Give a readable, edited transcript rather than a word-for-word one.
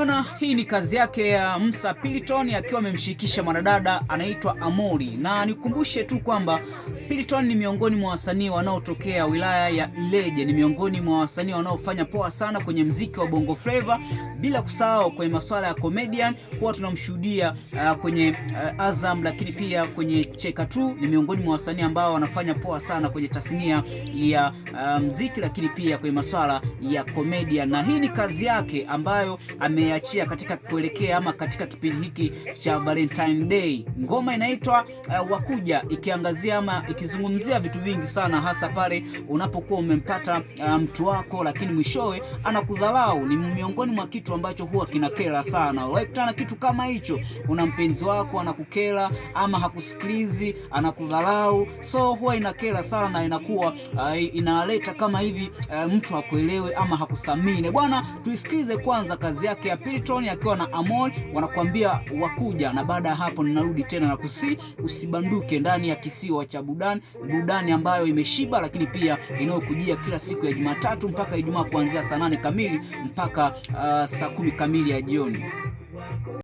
Bwana, hii ni kazi yake ya Musa Piliton akiwa amemshirikisha mwanadada anaitwa Amori, na nikumbushe tu kwamba Piliton ni miongoni mwa wasanii wanaotokea wilaya ya Ileje, ni miongoni mwa wasanii wanaofanya poa sana kwenye mziki wa Bongo Flava, bila kusahau kwenye masuala ya comedian huwa tunamshuhudia kwenye Azam, lakini pia kwenye Cheka Tu. Ni miongoni mwa wasanii ambao wanafanya poa sana kwenye tasnia ya mziki, lakini pia kwenye masuala ya comedian, na hii ni kazi yake ambayo ameachia katika kuelekea ama katika kipindi hiki cha Valentine Day. Ngoma inaitwa Wakuja, ikiangazia ama ikizungumzia vitu vingi sana, hasa pale unapokuwa umempata mtu wako, lakini mwishowe anakudharau. Ni miongoni mwa kitu ambacho huwa kinakera sana. Unakutana kitu kama hicho, una mpenzi wako anakukera ama hakusikilizi, anakudharau, so huwa inakera sana na inakuwa inaleta kama hivi mtu hakuelewe ama hakuthamini. Bwana, tuisikize kwanza kazi yake ya Piliton akiwa na Amon, wanakuambia Wakuja, na baada ya hapo ninarudi tena na kusi usibanduke ndani ya kisiwa cha burudani, burudani ambayo imeshiba, lakini pia inayokujia kila siku ya Jumatatu mpaka Ijumaa kuanzia saa 8 kamili mpaka saa 10 kamili ya jioni.